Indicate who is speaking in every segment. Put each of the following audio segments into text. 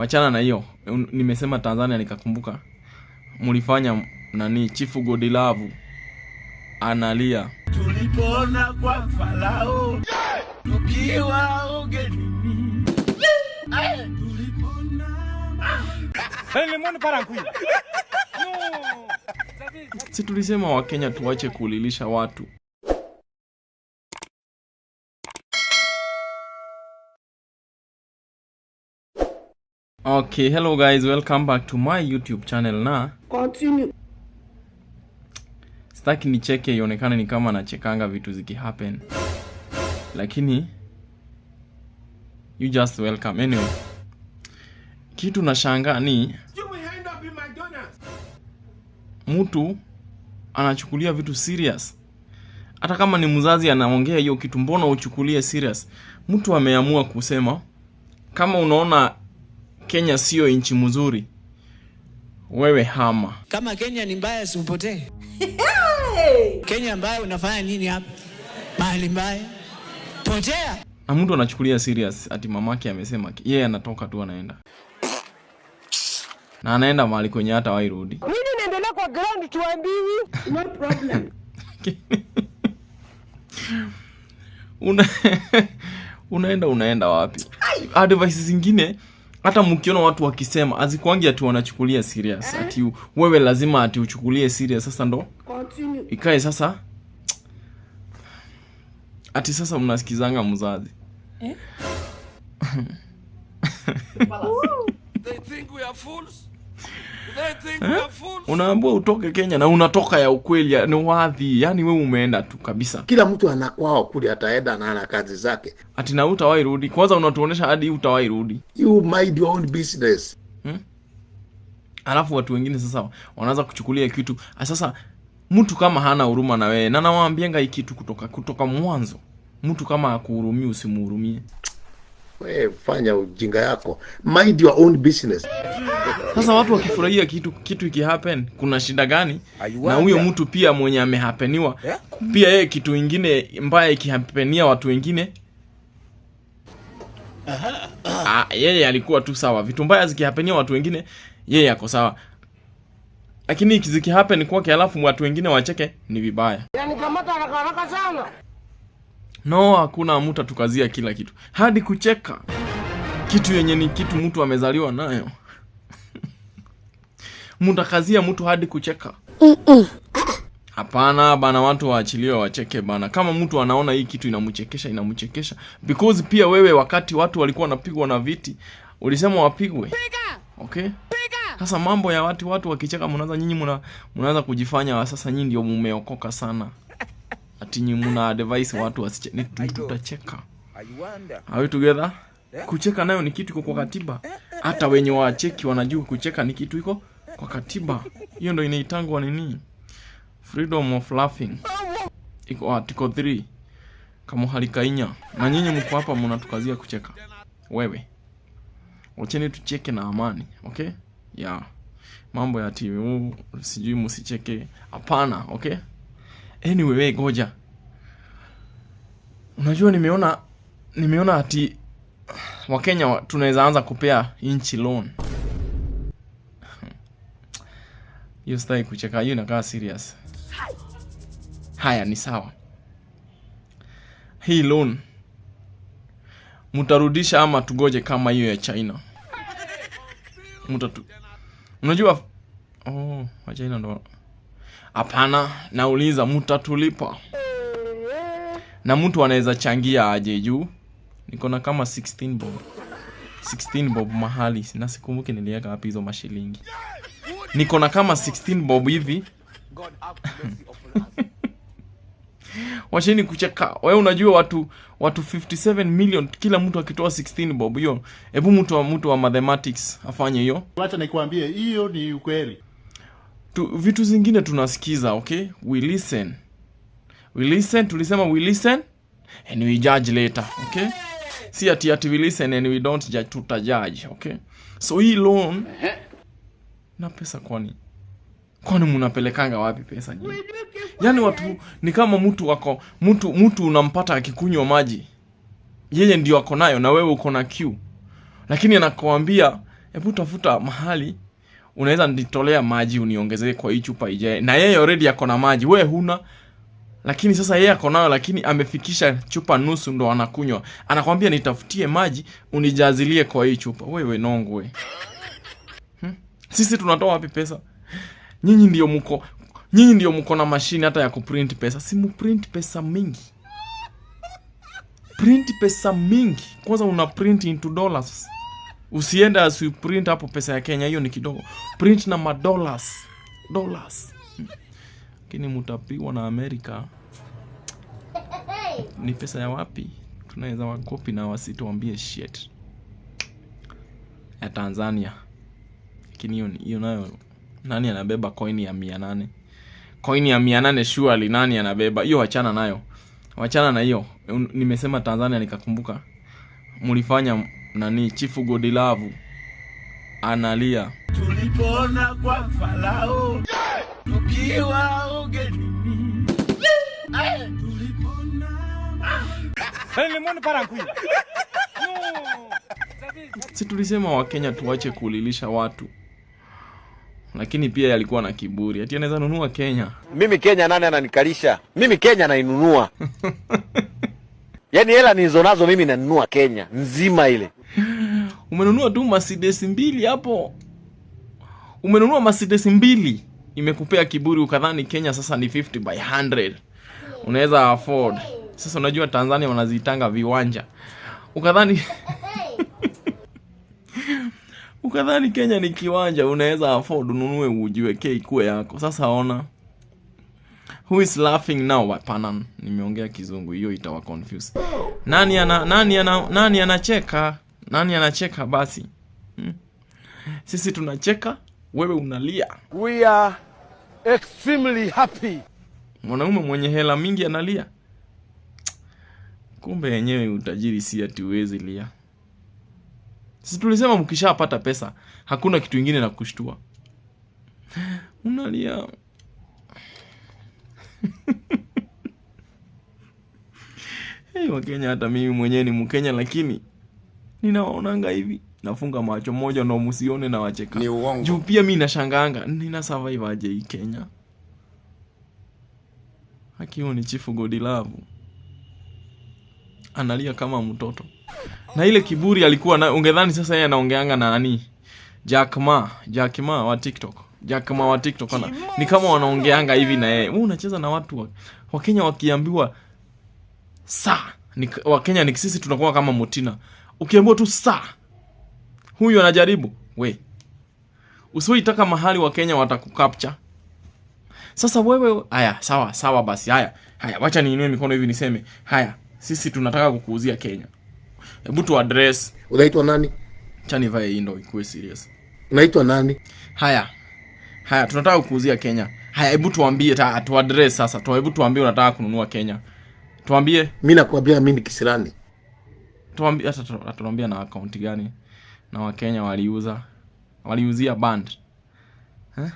Speaker 1: Wachana na hiyo. Nimesema Tanzania nikakumbuka. Mulifanya nani, Chifu Godlove analia.
Speaker 2: Tulipona kwa Farao tukiwa ugenini. Tulipona.
Speaker 1: Si tulisema Wakenya tuache kulilisha watu. Okay, hello guys, welcome back to my YouTube channel na
Speaker 3: Continue.
Speaker 1: Sitaki nicheke ionekane ni kama nachekanga vitu ziki happen. Lakini you just welcome anyway. Kitu nashangaa ni
Speaker 2: You will end up in McDonald's.
Speaker 1: mtu anachukulia vitu serious. Hata kama ni mzazi anaongea hiyo kitu, mbona uchukulie serious? Mtu ameamua kusema kama unaona Kenya sio nchi mzuri, wewe hama.
Speaker 4: Kama Kenya ni mbaya, si upotee. Kenya mbaya, unafanya nini hapa? Mahali mbaya, potea.
Speaker 1: Na mtu anachukulia serious ati mamake amesema, yeye anatoka tu anaenda. Na anaenda mahali kwenye hata wairudi.
Speaker 3: Nini inaendelea kwa ground tuambiwi? No problem.
Speaker 1: Unaenda wapi? Advice zingine hata mkiona watu wakisema hazikuangi ati wanachukulia serious. Ati wewe lazima ati uchukulie serious sasa ndo
Speaker 3: Continue.
Speaker 1: ikae sasa. Ati sasa mnasikizanga mzazi.
Speaker 3: Eh?
Speaker 2: They think we are fools. They think we are fools.
Speaker 1: Unaambiwa utoke Kenya na unatoka ya ukweli, ya, ni wadhi. Yaani wewe umeenda tu kabisa.
Speaker 5: Kila mtu anakwao kule ataenda na ana kazi zake.
Speaker 1: Ati na hutawahi rudi. Kwanza unatuonesha hadi hutawahi rudi.
Speaker 5: You mind your own business.
Speaker 1: Alafu watu wengine sasa wanaanza kuchukulia kitu. Sasa mtu kama hana huruma na wewe, na nawaambianga hii kitu kutoka mwanzo. Mtu kama hakuhurumii usimhurumie.
Speaker 5: Wewe fanya ujinga yako. Mind your own business.
Speaker 1: Sasa watu wakifurahia kitu iki happen, kuna shida gani? Na huyo mtu pia mwenye amehappeniwa, pia yeye kitu ingine mbaya ikihappenia watu wengine, yeye alikuwa tu sawa. Vitu mbaya zikihappenia watu wengine, yeye ako sawa. Lakini zikihappen kwake alafu watu wengine wacheke, ni vibaya.
Speaker 3: Yani kamata haraka haraka sana.
Speaker 1: No, hakuna mtu atukazia kila kitu. Hadi kucheka. Kitu yenye ni kitu mtu amezaliwa nayo. Mtakazia mtu hadi kucheka. Hapana bana, watu waachiliwe wacheke bana. Kama mtu anaona hii kitu inamchekesha, inamchekesha. Because pia wewe wakati watu walikuwa wanapigwa na viti, ulisema wapigwe. Okay? Sasa mambo ya watu wakicheka mnaanza nyinyi mnaanza kujifanya sasa nyinyi ndio mumeokoka sana. Ati nyinyi mna advise watu wasiche, ni tutacheka. Are we together? Kucheka nayo ni kitu iko kwa katiba. Hata wenye wacheki wanajua kucheka ni kitu iko kwa katiba. Hiyo ndio inaitangwa nini? Freedom of laughing. Iko article 3. Kama halikainya. Na nyinyi mko hapa mnatukazia kucheka. Wewe. Wacheni tucheke na amani, okay? Yeah. Mambo ya TV, sijui msicheke. Hapana, okay? Anyway, we goja. Unajua nimeona ati Wakenya tunaweza anza kupea inchi loan. Hiyo sitaki kucheka, hiyo inakaa serious. Haya ni sawa. Hii loan mtarudisha ama tugoje kama hiyo ya China? Mtatu. Unajua, oh, wa China ndo. Hapana, nauliza mtatulipa. Na mtu anaweza changia aje juu? Niko na kama 16 bob. 16 bob mahali, na sikumbuki niliweka wapi hizo mashilingi. Niko na kama 16 bob hivi. Wacheni kucheka. Wewe unajua watu 57 million kila mtu akitoa 16 bob hiyo. Hebu mtu wa mathematics afanye hiyo.
Speaker 6: Wacha nikwambie hiyo ni ukweli.
Speaker 1: Vitu zingine tunasikiza, okay? We listen. We listen, tulisema we listen and we judge later, okay? Si ati we listen and we don't judge, tuta judge, okay? So hii loan na pesa kwani? Kwani mnapelekanga wapi pesa nyingi? Yaani watu ni kama mtu wako, mtu unampata akikunywa maji. Yeye ndio ako nayo na wewe uko na kiu. Lakini anakuambia Hebu tafuta mahali unaweza nitolea maji uniongezee kwa hii chupa ijae. Na yeye already ako na maji, we huna. Lakini sasa yeye ako nayo, lakini amefikisha chupa nusu ndo anakunywa. Anakwambia nitafutie maji unijazilie kwa hii chupa. Wewe nongwe. Sisi tunatoa wapi pesa? Nyinyi ndio mko na mashine hata ya kuprint pesa. Si muprint pesa mingi. Print pesa mingi. Kwanza una print into dollars. Usiende as you print hapo pesa ya Kenya, hiyo ni kidogo. Print na madollars. Dollars. Lakini mutapigwa na Amerika. Ni pesa ya wapi? Tunaweza wakopi na wasituambie shit. Ya Tanzania. Lakini hiyo nayo, nani anabeba coin ya 800? Coin ya 800, surely nani anabeba? Hiyo wachana nayo. Wachana na hiyo. Nimesema Tanzania nikakumbuka. Mulifanya nani, Chief Godilove analia.
Speaker 4: Tulipona kwa Farao tukiwa ugenini. Tulipona.
Speaker 1: Si tulisema Wakenya tuache kulilisha watu, lakini pia yalikuwa na kiburi ati anaweza nunua Kenya.
Speaker 7: Mimi Kenya nani ananikalisha? Mimi Kenya nainunua. Yaani hela nilizo nazo mimi nanunua Kenya nzima ile.
Speaker 1: Umenunua tu Mercedes mbili hapo, umenunua Mercedes mbili, imekupea kiburi ukadhani Kenya sasa ni 50 by 100 unaweza afford. Sasa unajua Tanzania wanaziitanga viwanja, ukadhani Kenya ni kiwanja unaweza afford ununue ujiwekee ikue yako. Sasa ona, who is laughing now? Hapana, nimeongea Kizungu, hiyo itawa confuse. Nani anacheka? Nani anacheka basi? Sisi tunacheka, wewe unalia.
Speaker 2: We are extremely happy.
Speaker 1: Mwanaume mwenye hela mingi analia. Kumbe yenyewe utajiri si ati huwezi lia. Sisi tulisema mkishapata pesa hakuna kitu ingine na kushtua. Unalia. Hey, Wakenya, hata mimi mwenyewe ni Mkenya lakini ninawaonanga hivi, nafunga macho moja ndo msione na wacheka.
Speaker 5: Ni uongo.
Speaker 1: Juu pia mi nashangaanga nina survive aje hii Kenya. Haki, huyo ni Chief Godilove. Analia kama mtoto. Na ile kiburi alikuwa na, ungedhani sasa yeye anaongeanga na nani? Jack Ma, Jack Ma wa TikTok. Jack Ma wa TikTok ni kama wanaongeanga hivi na yeye. Wewe unacheza na watu wa Kenya wakiambiwa saa ni Wakenya ni sisi tunakuwa kama Mutina. Ukiambiwa tu saa, huyu anajaribu we. Usiwaitaka mahali Wakenya watakucapture. Sasa wewe, haya, sawa sawa basi, haya haya, wacha niinue mikono hivi niseme haya, sisi tunataka kukuuzia Kenya. Hebu tu address.
Speaker 5: Unaitwa nani?
Speaker 1: Acha nivae hii ndo ikuwe serious.
Speaker 5: Unaitwa nani?
Speaker 1: Haya haya, tunataka kukuuzia Kenya. Haya, hebu tuambie tu address sasa. Tu hebu tuambie unataka kununua Kenya. Tuambie.
Speaker 5: Mimi nakwambia mimi ni kisirani.
Speaker 1: Tuambie hata tuambie na account gani na Wakenya waliuza. Waliuzia band. Eh?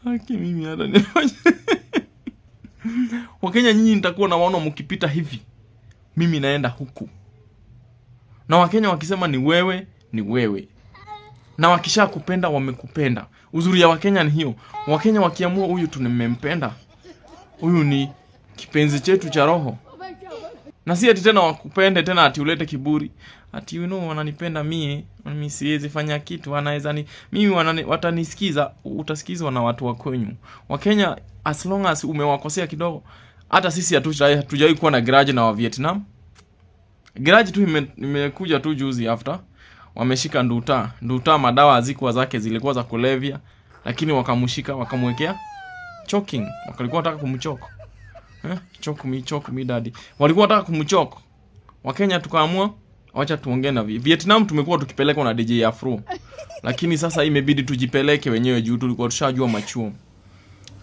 Speaker 1: Haki mimi hata ni Wakenya nyinyi nitakuwa nawaona mkipita hivi. Mimi naenda huku. Na Wakenya wakisema ni wewe, ni wewe. Na wakishakupenda wamekupenda. Uzuri ya Wakenya ni hiyo. Wakenya wakiamua huyu tumempenda, huyu ni kipenzi chetu cha roho. Na si ati tena wakupende tena ati ulete kiburi. Ati you know wananipenda mie, mimi siwezi fanya kitu, wanaweza ni mimi watanisikiza, utasikizwa na watu wa kwenyu. Wakenya as long as umewakosea kidogo, hata sisi hatujawahi kuwa na grudge na wa Vietnam. Grudge tu imekuja tu juzi after wameshika Nduta. Nduta madawa hazikuwa zake, zilikuwa za kulevya, lakini wakamshika wakamwekea choking. Wakalikuwa wanataka kumchoke. Eh? Choke me, choke me daddy. Walikuwa wanataka kumchoke. Wakenya tukaamua wacha tuongee na Vietnam. Tumekuwa tukipelekwa na DJ Afro. Lakini sasa imebidi tujipeleke wenyewe juu tulikuwa tushajua machuo.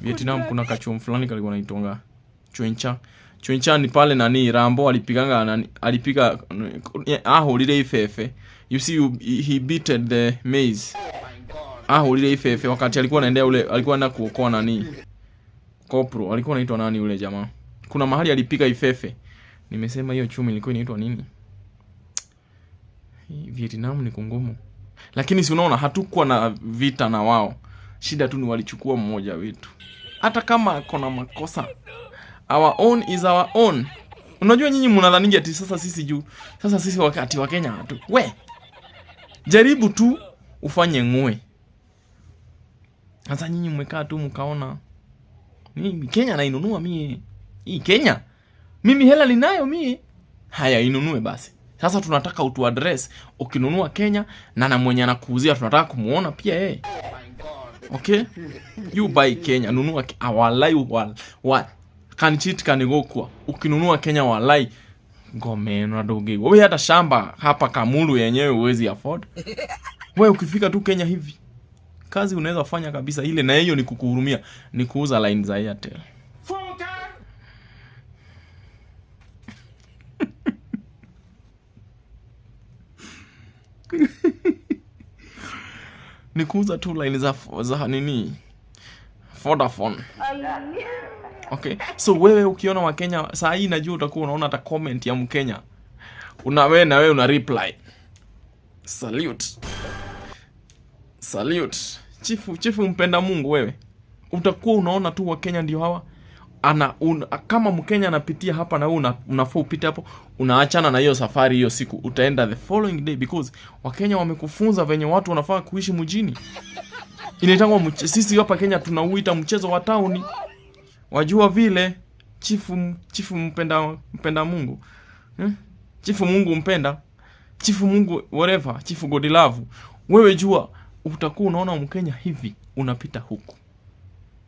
Speaker 1: Vietnam kuna kachuo fulani kalikuwa naitonga Chwencha. Chwencha ni pale nani Rambo alipiganga nani alipiga ahurire ifefe. You see he beated the maize. Ahurire ifefe wakati alikuwa anaendea ule, alikuwa anaenda kuokoa nani? Kopro, alikuwa anaitwa nani ule jamaa? Kuna mahali alipiga ifefe. Nimesema hiyo chumi ilikuwa inaitwa nini? Vietnam ni kungumu. Lakini si unaona hatukuwa na vita na wao. Shida tu ni walichukua mmoja wetu. Hata kama ako na makosa, our own is our own. Unajua nyinyi mnadhaningi ati sasa sisi juu, sasa sisi wakati wa Kenya tu. We, jaribu tu ufanye ng'ue. Sasa nyinyi mmekaa tu mkaona mimi Kenya nainunua mie. Hii Kenya mimi hela ninayo mie. Haya, inunue basi. Sasa tunataka utu address ukinunua Kenya na mwenye anakuuzia tunataka kumuona pia yeye. Okay? You buy Kenya, nunua walai wa can cheat can go kwa. Ukinunua Kenya walai ngome na doge. Wewe hata shamba hapa Kamulu yenyewe huwezi afford. Wewe ukifika tu Kenya hivi kazi unaweza fanya kabisa ile, na hiyo ni kukuhurumia, ni kuuza line za Airtel. Ni kuuza tu line za nini, Vodafone. Okay, so wewe ukiona Wakenya saa hii, najua utakuwa unaona hata comment ya Mkenya, una wewe na wewe una reply salute salute, chifu mpenda Mungu. Wewe utakuwa unaona tu Wakenya ndio hawa kama Mkenya anapitia hapa na wewe unafaa upite hapo, unaachana na hiyo safari hiyo siku, utaenda the following day, because Wakenya wamekufunza venye watu wanafaa kuishi mjini. Inaitangwa sisi hapa Kenya tunauita mchezo wa tauni. Wajua vile chifu mpenda Mungu, chifu Mungu mpenda, chifu Mungu whatever, chifu Godilove. Wewe jua utakuwa unaona Mkenya hivi unapita huku,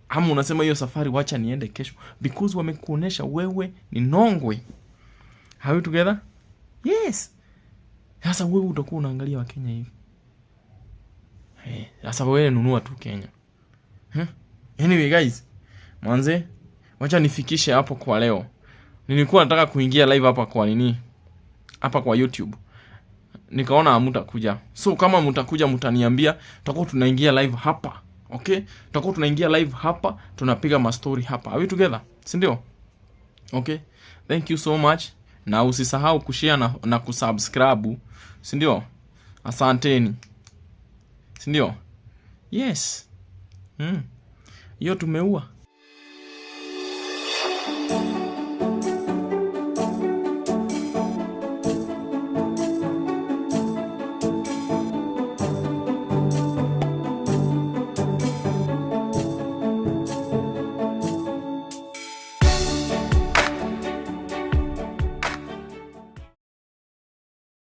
Speaker 1: ama unasema hiyo safari wacha niende kesho, because wamekuonesha wewe ni nongwe. Are we together? Yes. Sasa wewe utakuwa unaangalia Wakenya hivi. Sasa wewe nunua tu Kenya. Anyway guys, manze, wacha nifikishe hapo kwa leo. Nilikuwa nataka kuingia live hapa kwa nini? Hapa kwa YouTube. Nikaona hamtakuja. So kama mtakuja mtaniambia, tutakuwa tunaingia live hapa. Okay? Tutakuwa tunaingia live hapa, tunapiga ma story hapa. Are we together? Si ndio? Okay? Thank you so much. Na usisahau kushare na kusubscribe. Si ndio? Asanteni. Si ndio? Yes. Hiyo tumeua.